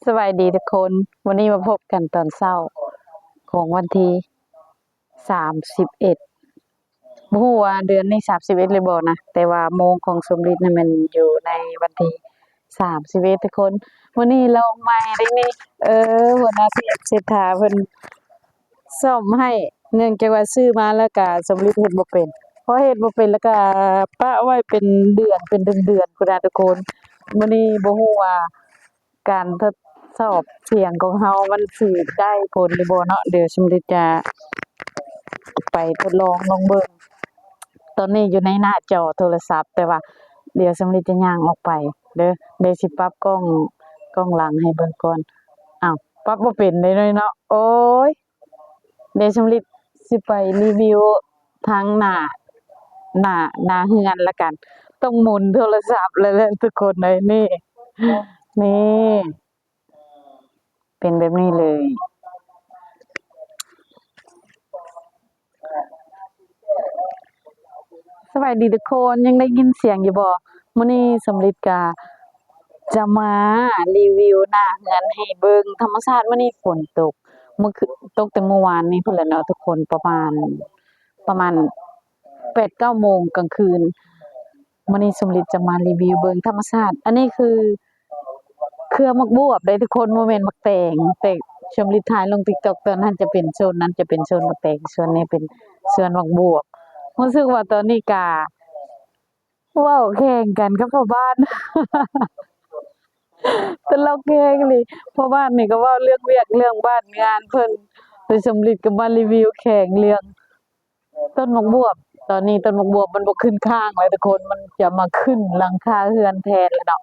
ສະບາຍດີທຸກຄົນ, ມື້ນີ້ມາພົບກັນຕອນເຊົ້າຂອງວັນທີສາມສິບເອັດ ບໍ່ຮູ້ວ່າເດືອນນີ້ສາມສິບເອັດຫຼືບໍ່ນະ, ແຕ່ວ່າໂມງຂອງສົມລິດນະແມ່ນຢູ່ໃນວັນທີສາມສິບເອັດທຸກຄົນ. ມື້ນີ້ລອງໃໝ່ເດ້ນີ້, ເອີ ຫົວໜ້າເຊດຖາເພິ່ນ ສ້ອມໃຫ້ ເນື່ອງຈາກວ່າຊື້ມາແລ້ວກະສົມລິດເຮັດບໍ່ເປັນ, ພໍເຮັດບໍ່ເປັນແລ້ວກະປະໄວ້ເປັນເດືອນເປັນເດືອນພຸ້ນນະທຸກຄົນ. ມື້ນີ້ບໍ່ຮູ້ວ່າການທົດສອບສຽງຂອງເຮົາມັນຊິໄດ້ຜົນຫຼືບໍ່ເນາະ, ດຽວສົມລິດຈະໄປທົດລອງລອງເບິ່ງ. ຕອນນີ້ຢູ່ໃນໜ້າຈໍໂທລະສັບ, ແຕ່ວ່າດຽວສົມລິດຈະຍ່າງອອກໄປເດີ, ດຽວຊິປັບກ້ອງ ກ້ອງຫຼັງໃຫ້ເບິ່ງກ່ອນ. ອ້າວ ປັບບໍ່ເປັນເດ້ເນາະ, ໂອ້ຍ. ດຽວສົມລິດຊິໄປຣີວິວທາງໜ້າ ໜ້າ ໜ້າເຮືອນລະກັນ, ຕ້ອງໝູນໂທລະສັບແລ້ວແຫຼະທຸກຄົນເອີຍ. ນີ້ ນີ້ ເປັນແບບນີ້ເລີຍ. ສະບາຍດີທຸກຄົນ, ຍັງໄດ້ຍິນສຽງຢູ່ບໍ່? ມື້ນີ້ສົມລິດກະຈະມາຣີວິວໜ້າເຮືອນໃຫ້ເບິ່ງທຳມະຊາດ. ມື້ນີ້ຝົນຕົກ, ມື້ຄື ຕົກແຕ່ມື້ວານນີ້ພຸ້ນແຫຼະເນາະທຸກຄົນ, ປະມານ ປະມານແປດເກົ້າໂມງກາງຄືນ. ມື້ນີ້ສົມລິດຈະມາຣີວິວເບິ່ງທຳມະຊາດ. ອັນນີ້ຄື ເຄືອໝາກບວບເດ້ທຸກຄົນ, ບໍ່ແມ່ນໝາກແຕງ. ແຕ່ຊົມລິດຖ່າຍລົງຕິກຕັອກຕອນນັ້ນຈະເປັນໂຊນນັ້ນ ຈະເປັນໂຊນໝາກແຕງ, ສ່ວນນີ້ເປັນສວນໝາກບວບ. ຮູ້ສຶກວ່າຕອນນີ້ກະເວົ້າແຂ່ງກັນກັບພໍ່ບ້ານ ຕະຫຼົກແຮງອີ່ຫຼີ. ພໍ່ບ້ານນີ້ກໍເວົ້າເລື່ອງວຽກເລື່ອງບ້ານງານເພິ່ນ, ແຕ່ຊົມລິດກໍມາຣີວິວແຂ່ງເລື່ອງ ຕົ້ນໝາກບວບ. ຕອນນີ້ຕົ້ນໝາກບວບມັນບໍ່ຂຶ້ນຄ້າງແລ້ວທຸກຄົນ, ມັນຈະມາຂຶ້ນຫຼັງຄາເຮືອນແທນແລ້ວເນາະ.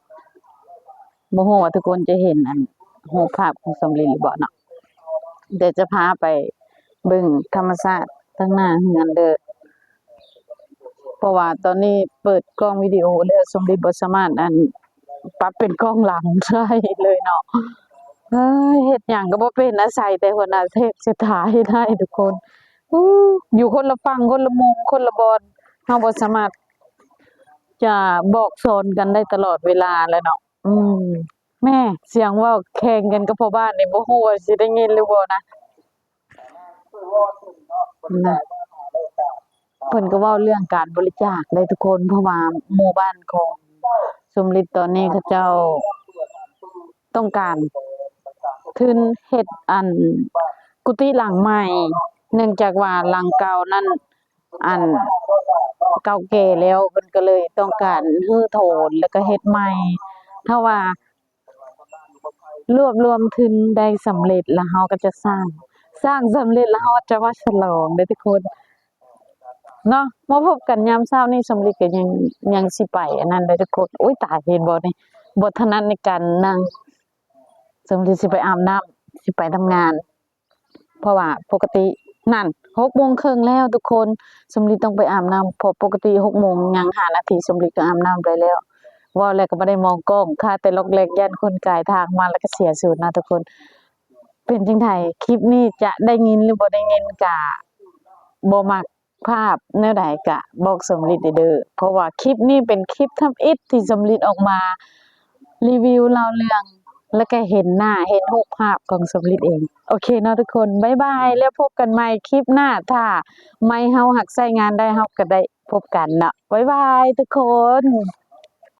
ບໍ່ຮູ້ວ່າທຸກຄົນຈະເຫັນອັນຮູບພາບຂອງສົມລິດຫຼືບໍ່ເນາະ, ດຽວຈະພາໄປເບິ່ງທຳມະຊາດທາງໜ້າເຮືອນເດີ. ເພາະວ່າຕອນນີ້ເປີດກ້ອງວິດີໂອແລ້ວ ສົມລິດບໍ່ສາມາດອັນ ປັບເປັນກ້ອງຫຼັງໄດ້ເລີຍເນາະ. ເຮີ້ຍ ເຮັດຫຍັງກໍບໍ່ເປັນ, ອາໄສແຕ່ຫົວໜ້າເຊດຖາເຮັດໃຫ້ທຸກຄົນ. ອູ້ ຢູ່ຄົນລະຝັ່ງ ຄົນລະມຸມ ຄົນລະບ່ອນ, ເຮົາບໍ່ສາມາດຈະບອກສອນກັນໄດ້ຕະຫຼອດເວລາແຫຼະເນາະ. ອືມ ແມ່ ສຽງເວົ້າແຂ່ງກັນກັບພໍ່ບ້ານນີ້ ບໍ່ຮູ້ວ່າຊິໄດ້ຍິນຫຼືບໍ່ນະ. ນະ ເພິ່ນກໍເວົ້າເລື່ອງການບໍລິຈາກເດ້ທຸກຄົນ, ເພາະວ່າໝູ່ບ້ານຂອງສົມລິດຕອນນີ້ເຂົາເຈົ້າຕ້ອງການທຶນເຮັດອັນ ກຸຕິຫຼັງໃໝ່, ເນື່ອງຈາກວ່າຫຼັງເກົ່ານັ້ນອັນເກົ່າແກ່ແລ້ວ, ເພິ່ນກໍເລີຍຕ້ອງການຮື້ຖອນ ແລ້ວກໍເຮັດໃໝ່. ຖ້າວ່າ ລວບລວມທຶນໄດ້ສຳເລັດ ແລ້ວເຮົາກໍຈະສ້າງ, ສ້າງສຳເລັດແລ້ວເຮົາຈະມາສະຫຼອງເດ້ທຸກຄົນເນາະ. ມາພົບກັນຍາມເຊົ້ານີ້ ສົມລິດກໍຍັງ ຍັງຊິໄປອັນນັ້ນເດ້ທຸກຄົນ. ໂອ້ຍ ຕາຍ ເຫັນບໍ່ນີ້ ບໍ່ຖະໜັດໃນການນັ່ງ. ສົມລິດຊິໄປອາບນ້ຳ ຊິໄປທຳງານ. ເພາະວ່າປົກກະຕິນັ້ນ ຫົກໂມງເຄິ່ງແລ້ວທຸກຄົນ, ສົມລິດຕ້ອງໄປອາບນ້ຳ ເພາະປົກກະຕິຫົກໂມງຍັງຫ້ານາທີ ສົມລິດກໍອາບນ້ຳໄດ້ແລ້ວ. ເວົ້າແລ້ວກໍບໍ່ໄດ້ມອງກ້ອງ, ຄາແຕ່ລັອກແລັກ ຢ້ານຄົນກາຍທາງມາແລ້ວກໍເສຍສູນນະທຸກຄົນ. ເປັນຈັ່ງໃດ ຄລິບນີ້ຈະໄດ້ຍິນຫຼືບໍ່ໄດ້ຍິນ ກະບໍ່ມັກພາບແນວໃດກະບອກສົມລິດເດີ, ເພາະວ່າຄລິບນີ້ເປັນຄລິບທຳອິດທີ່ສົມລິດອອກມາ ຣີວິວເລົ່າເລື່ອງ ແລ້ວກະເຫັນໜ້າເຫັນຮູບພາບຂອງສົມລິດເອງ. ໂອເຄເນາະທຸກຄົນ, ບາຍບາຍ ແລ້ວພົບກັນໃໝ່ຄລິບໜ້າ. ຖ້າໄມເຮົາຫາກໃຊ້ງານໄດ້ ເຮົາກະໄດ້ພົບກັນເນາະ. ບາຍບາຍທຸກຄົນ.